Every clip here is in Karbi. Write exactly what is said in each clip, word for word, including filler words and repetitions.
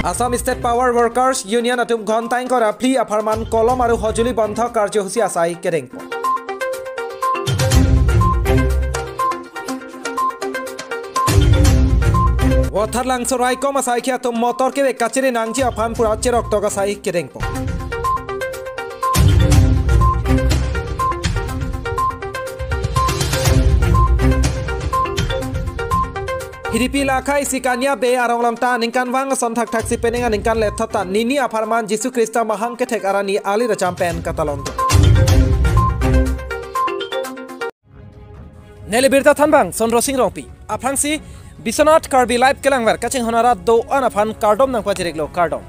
Assam State Power Workers Union atum ghonta ingkoi ra phli apharman kolom aru hojoli bondho karjohusi asai kedengpon. Vothatlangso raikom asaikhi atum motor kevek kachere nangji aphan pura cheroktok asai kedengpon. Hiripi Lakha isi Kanya Bey arong along ta aningkanvang ason thakthaksi penang aningkan lethot ta nini apharman Jisu Khrista mahang kethek arni alir acham pen katalon. Neli birta thanbang Sondro Sing Rongpi. Aphrangsi Biswanath Karbi Live kelangver kachinghon arat do-an aphan kardom nangpajiriklo, kardom.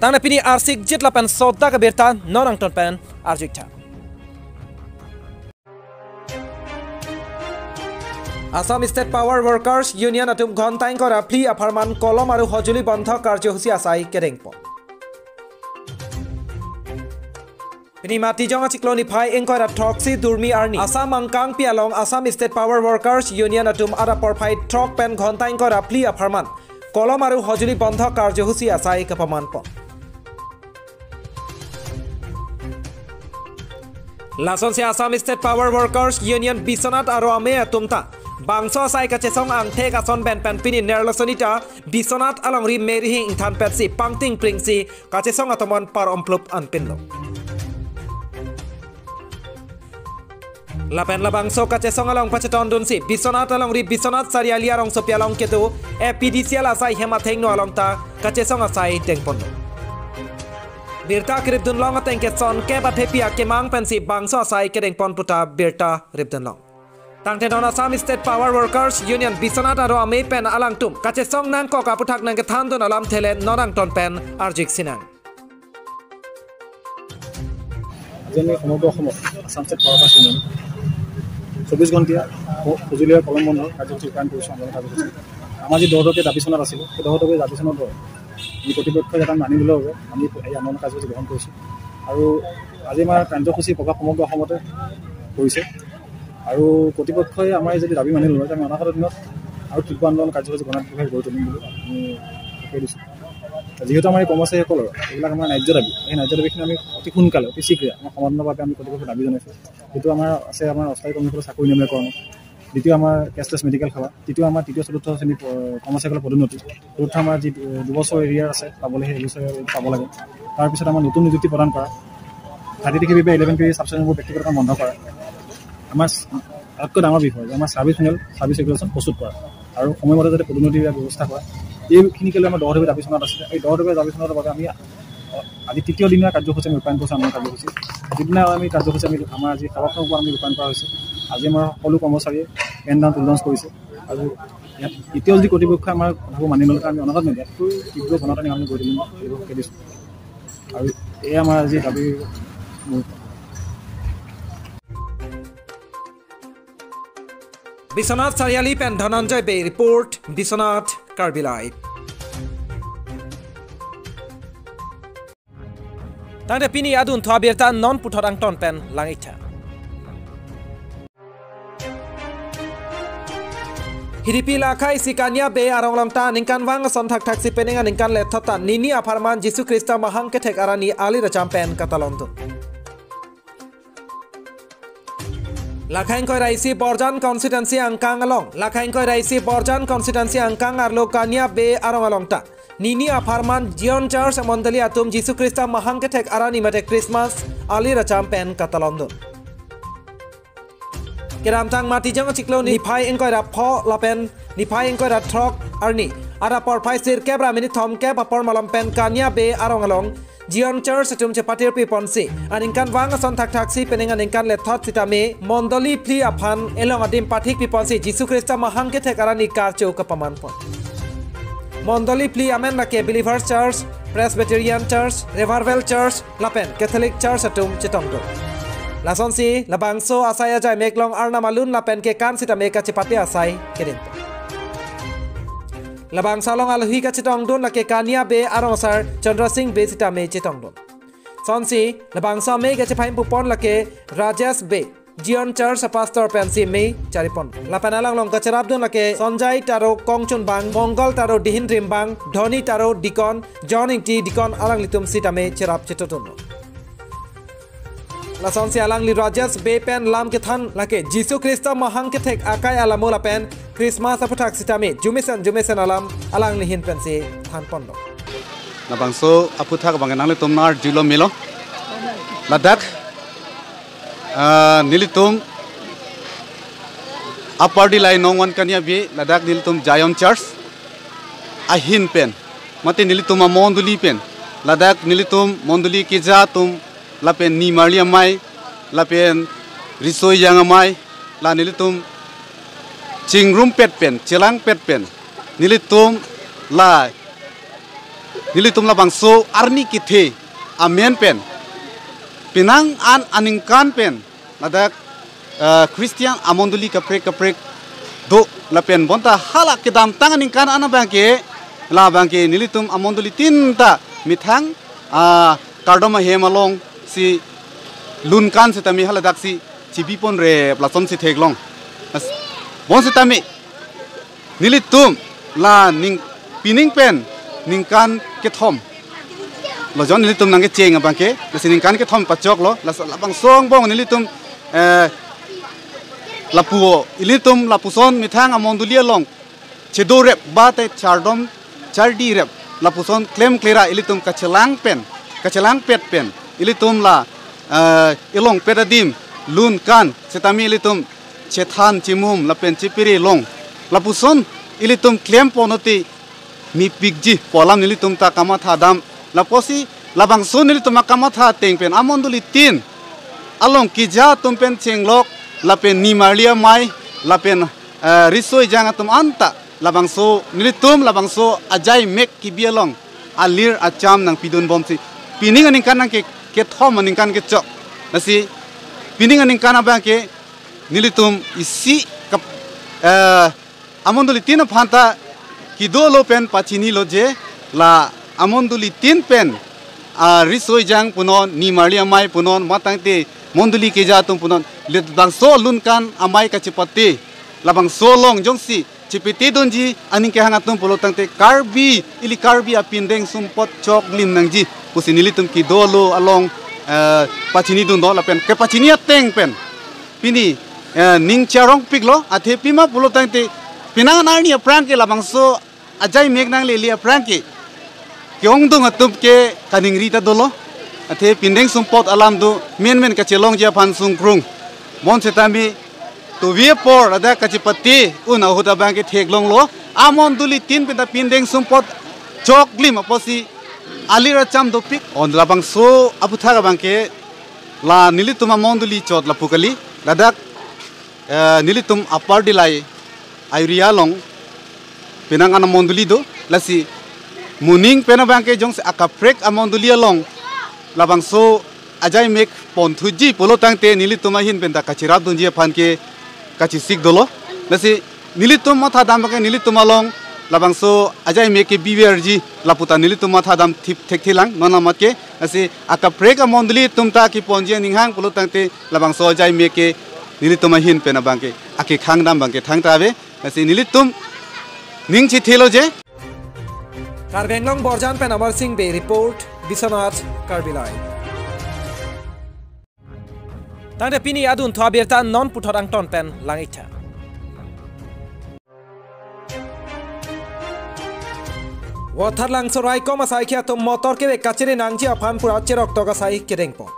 Tangte pini arsik jit lapen sodak abirta non angton pen arjuiktha. Assam State Power Workers Union atum ghonta ingkoi ra phli apharman kolom aru hojoli bondho karjohusi asai kedengpon. Pini Matijong achiklo niphai ingkoi ra throksi durmi arni Assam angkangpi along Assam State Power Workers Union atum adap porphai throk pen ghonta ingkoi ra phli apharman kolom aru hojoli bondho karjohusi asai kapamanpon. Lasonsi Assam State Power Workers Union Biswanath aru amei atum ta bangso asai kachesong angthek ason pen pen pini nerlo sonita Biswanath alongri merihing ingthan petsi pangting pringsi kachesong atomon par omplup anpinlo. Lapen labangso kachesong along pachetondunsi Biswanath alongri Biswanath Chariali arongsopi along kedo A P D C L asai hem athengno along ta kachesong asai dengponlo. Birta kripdunlong ateng ke son kep athepi akemang pensi bangso asai kedengpon puta birta kripdunlong. Tangte non Assam State Power Workers Union Biswanath aru amei pen alangtum kachesong nangkok aputhak nangkethandun alamthe le non angton pen arjuik sinang. আজি আমি সমগ্ৰ অসমত Assam state power workers union চৌবিছ ঘণ্টীয়া স- সঁজুলি আৰু কলম বন্ধ কাৰ্যসূচী ৰূপায়ণ কৰিছোঁ। আন্দোলন কাৰ্যসূচী আমাৰ যি দহ দফীয়া দাবী চনত আছিলে, সেই দহ দফীয়া দাবী চনত আমি কৰ্তৃপক্ষই এটা মানি লোৱাৰ বাবে আমি এই আন্দোলন কাৰ্যসূচী গ্ৰহণ কৰিছোঁ। আৰু আজি আমাৰ কাৰ্যসূচীৰ প্ৰভাৱ সমগ্ৰ অসমতে পৰিছে। আৰু কৰ্তৃপক্ষই আমাৰ এই যদি দাবী মানি লয়, আমি অনাগত দিনত আৰু তীব্ৰ আন্দোলন কাৰ্যসূচী গণাধিকাৰী গঢ়ি তুলিম বুলি আমি কৈ দিছোঁ। যিহেতু আমাৰ এই কৰ্মচাৰীসকলৰ এইবিলাক আমাৰ ন্যায্য দাবী, সেই ন্যায্য দাবীখিনি আমি অতি সোনকালে, অতি শীঘ্ৰে আমাৰ সমাধানৰ বাবে আমি কৰ্তৃপক্ষক দাবী জনাইছোঁ। যিটো আমাৰ আছে আমাৰ অস্থায়ী কৰ্মীসকলৰ চাকৰি নিয়মীয়াকৰণ, দ্বিতীয় আমাৰ কেছলেছ মেডিকেল সেৱা, তৃতীয় আমাৰ তৃতীয় চতুৰ্থ শ্ৰেণীৰ প- কৰ্মচাৰীসকলৰ পদোন্নতি, চতুৰ্থ আমাৰ যি দু- দুবছৰ এৰিয়াৰ আছে পাবলৈ, সেই এবছৰ পাব লাগে। তাৰপিছত আমাৰ নতুন নিযুক্তি প্ৰদান কৰা, থাৰ্টি থ্ৰী কে বি বা ইলেভেন কে বি ছাবচেক্টবোৰ ব্যক্তিগত কাম বন্ধ কৰা, আমাৰ ছ- আটাইতকৈ ডাঙৰ বিষয় যে আমাৰ ছাৰ্ভিচ মেনুৱেল, ছাৰ্ভিচ ৰেগুলেশ্যন প্ৰস্তুত কৰা আৰু সময়মতে যাতে পদোন্নতিৰ ব্যৱস্থা কৰা। এইখিনিকে লৈ আমাৰ দহ দফীয়া দাবী চনত আছিলে। এই দহ দফীয়া দাবী চনৰ বাবে আমি আজি তৃতীয় দিনীয়া কাৰ্যসূচী আমি ৰূপায়ণ কৰিছোঁ। আমাৰ কাৰ্যসূচী যিদিনা আমি কাৰ্যসূচী আমি আমাৰ আজি সেৱাখন আমি ৰূপায়ণ কৰা হৈছে। আজি আমাৰ সকলো কৰ্মচাৰীয়ে পেন ডাউন টুলডাউন কৰিছে। আৰু ইয়াত এতিয়াও যদি কৰ্তৃপক্ষই আমাৰ কথাবোৰ মানি নলয়, আমি অনাগত দিনত ইয়াতকৈ তীব্ৰ গণতান্ত্ৰিক আমি গঢ়ি তুলিম বুলি দিছোঁ। আৰু এয়া আমাৰ আজি দাবী। Biswanath Chariali pen Dhananjay Bey report, Biswanath Karbi Live. Tangte pini adunthu abirta non puthot angton pen langitha. Hiripi Lakha isi Kanya Bey arong along ta aningkanvang ason thakthaksi penang aningkan lethot ta nini apharman Jisu Khrista mahang kethek arni alir acham pen katalondun. Lakha ingkoi ra isi Borjan constituency angkang along, Lakha ingkoi ra isi Borjan constituency angkang arlo Kanya Bey arong along ta nini apharman Zion Church amondoli atum Jisu Khrista mahang kethek arni mate Christmas alir acham pen katalondun. Kedamtang Matijong achiklo niphai ingkoi ra pho lapen niphai ingkoi ra throk arni adap porphai sirkep ra minit thomkep apor malom pen Kanya Bey arong along Zion Church atum chepatir piponsi aningkanvang ason thakthaksi penang aningkan lethot sitame mondoli phli aphan elong adim pathik piponsi Jisu Khrista mahang kethek arni karcho kapamanpon. Mondoli phli amen lake Believers Church, Presbyterian Church, Revival Church lapen Catholic Church atum chetongdun. Lasonsi labangso asai ajai meklong arnam alun lapen kekan sitame kachepate asai kedengpon. Labangso along alohi kachetongdun lake Kanya Bey arong asar Chandra Sing Bey sitame chetongdun. Sonsi labangso amei kachephaimpupon lake Rajesh Bey, Zion Church a-pastor pensi me charipon. Lapen alanglong kacherapdun lake Sonjai Taro Kongchunbang, Mongol Taro Dihin Rimbang, Dhoni Taro Deacon, John Ingti Deacon alanglitum sitame cherap chetodun. Lasonsi alangli Rajesh Bey pen lam kethan lake Jisu Khristo mahang kethek akai alamo lapen Christmas aphuthak sitame jumesen jumesen alam alangli ahin pensi thanponlo. Labangso aphuthak abang nanglitum nar julo melo. Ladak, ah, nelitum Upper Dillai Nongwan Kania Bey, ladak nelitum Zion Church ahin pen, mate nelitum amondoli pen, ladak nelitum mondoli keja atum, lapen nimarli amei, lapen riso-ejang amei, la nelitum chingrumpet pen, chelangpet pen, nelitum la, nelitum labangso arni kethe amen pen, penang an aningkan pen, ladak, eh, Christian amondoli kaprek kaprek do lapen bonta hala kedamtang aningkan an abangke, labangke nelitum amondolitin ta methang, ah, kardom ahem alongsi lunkan sitame haladak si chibiponrep lasonsi theklong. As-, bonsitame nelitum la ning, pining pen ningkan kethom lo, jon nelitum nangkecheng abangke, lasi ningkan kethom pachoklo, las-, labangso angbong nelitum, eh, lapu, ilitum lapuson methang amondoli along chedorep mate chardom chardirep lapuson klemkle ra ilitum kachelang pen, kachelangpet pen, ilitum la, eh, ilongpet adim lunkan sitame ilitum chethan chimum lapen chepiri long, lapuson ilitum klempon oti mepikji pu alam nelitum ta kamatha dam. Lapusi labangso nelitum akamatha ateng pen amondolitin along keja atum pen chenglok lapen nimarli amei lapen, eh, riso-ejang atum anta labangso nelitum labangso ajaimek kebi along alir acham nangpidunbomsi pining aningkan nangke, kethom aningkan kechok. Lasi pining aningkan abangke nelitum isi kap-, eh, amondolitin aphanta kedolo pen pachinilo je la amondolitin pen, ah, riso-ejang punon, nimarli amei punon, matangte mondoli keja atum punon, labangso lunkan amei kachepate, labangso along jongsi chepatedunji aning kehang atum pulo tangte Karbi, ili Karbi apindeng sumpot choklim nangji pusi nelitum kedolo along, eh, pachinidun do lapen kepachini ateng pen pini, eh, ning charongpiklo, athe pima pulo tangte penang an arni aphrang ke labangso ajaimek nanglele aphrang ke ke-ongdung atum ke kaningri ta dolo. Athe pindeng sumpot alam do menmen kachelongji aphan sungkrung. Bonsitame tovi apor ada kachepate un ahut abangke theklonglo. Amondolitin pen ta pindeng sumpot choklim apotsi alir acham dopik. On labangso aphuthak abangke la nelitum amondoli chot lapu kali. Ladak, eh, nelitum Upper Dillai area along penang an amondoli do, lasi moning pen abangke jongsi akaprek amondoli along labangso ajaimek ponthuji pulo tangte nelitum ahin pen ta kachirapdunji aphan ke kachesik dolo. Lasi nelitum matha dam abangke nelitum along labangso ajaimek kebiverji lapu ta nelitum matha dam thip thekthelang non amat ke. Lasi akaprek amondoli atum ta keponji aning hang pulo tangte labangso ajaimek ke nelitum ahin pen abangke akekhang dam abangke thangta ave. Lasi nelitum ning chithelo je. Karbi Anglong Borjan pen Amar Singh Bey report, Biswanath Karbi Live. Tangte pini adunthu abirta non puthot angton pen lang-iktha. Vothatlangso raikom asaikhi atum motor kevek kachere nangji aphan pura cheroktok asai kedengpon.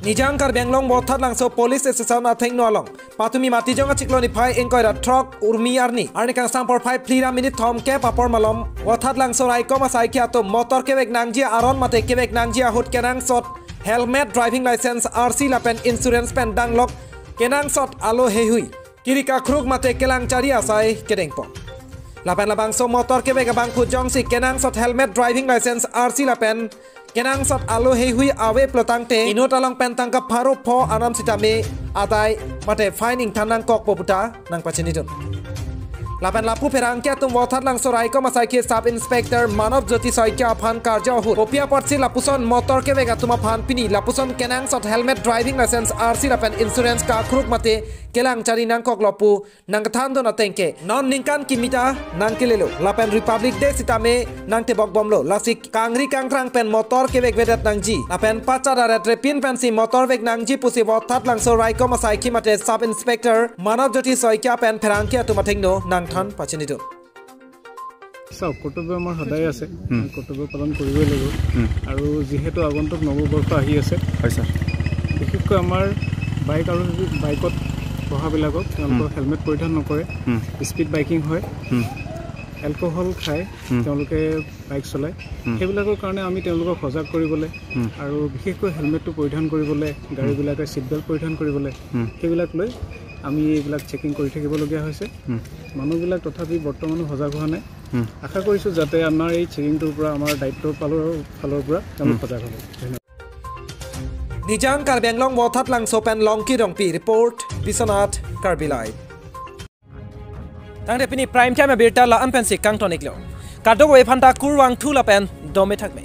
Nijang Karbi Anglong Vothatlangso Police Station athengno along patumi Matijong achiklo niphai ingkoi ra throk urmi arni, arni kangsam porphai phli ra minute thomkep apor malom Vothatlangso raikom asaikhi atum motor kevek nangji aron mate kevek nangji ahut kenangsot helmet, driving license, R C lapen insurance pen danglok kenangsot alo heihui kiri kakruk mate kelang chari asai kedengpon. Lapen labangso motor kevek abangphu jongsi kenangsot helmet, driving license, R C lapen kenangsot alo heihui ave pulo tangte inut along pen tangka pharo pho anam sitame adai mate fine ingthan nangkokpo puta nangpachinidun. Lapen lapu pherangke atum Vothatlangso Raikom asaikhi Sub Inspector Manav Jyoti Saikia aphan karju ahut kopi apotsi lapuson motor kevek atum aphan pini lapuson kenangsot helmet, driving license, R C lapen insurance kakruk mate kelang chari nangkoklo pu nangkethandun atengke non ningkan kimi ta nangkelelo lapen Republic Day sitame nangtebok bomlo, lasi kangri kangkrang pen motor kevekvedet nangji lapen pachadaret repin pensi motor vek nangji pusi Vothatlangso Raikom asaikhi mate Sub Inspector Manav Jyoti Saikia pen pherangke atum athengno nangthan pachinidun. চাওক, কৰ্তব্য আমাৰ সদায় আছে। হুম। কৰ্তব্য পালন কৰিবই লাগিব। হুম। আৰু যিহেতু আগন্তুক নৱবৰ্ষ আহি আছে, হয় ছাৰ বিশেষকৈ আমাৰ বাইক আৰু বাইকত বহাবিলাকক তেওঁলোকক হুম। হেলমেট পৰিধান নকৰে, হুম। স্পীড বাইকিং হয়, হুম। এলকহল খায়, হুম। তেওঁলোকে বাইক চলায়। হুম। সেইবিলাকৰ কাৰণে আমি তেওঁলোকক সজাগ কৰিবলৈ হুম। আৰু বিশেষকৈ হেলমেটটো পৰিধান কৰিবলৈ, গাড়ীবিলাকে ছিট বেল্ট পৰিধান কৰিবলৈ, হুম। সেইবিলাক লৈ আমি এইবিলাক চেকিং কৰি থাকিবলগীয়া হৈছে। হুম। মানুহবিলাক তথাপি বৰ্তমানো সজাগ হোৱা নাই। হুম। আশা কৰিছোঁ যাতে আমাৰ এই চেকিংটোৰ পৰা আমাৰ দায়িত্বৰ ফালৰ ফালৰ পৰা তেওঁলোক হুম। সজাগ হ'ব। ধন্যবাদ। Nijang Karbi Anglong Vothatlangso pen Longki Rongpi report, Biswanath Karbi Live. Tangte pini prime time abirta la-an pensi kangtoniklo. Kadokave aphanta kurvangthu lapen dome thakme.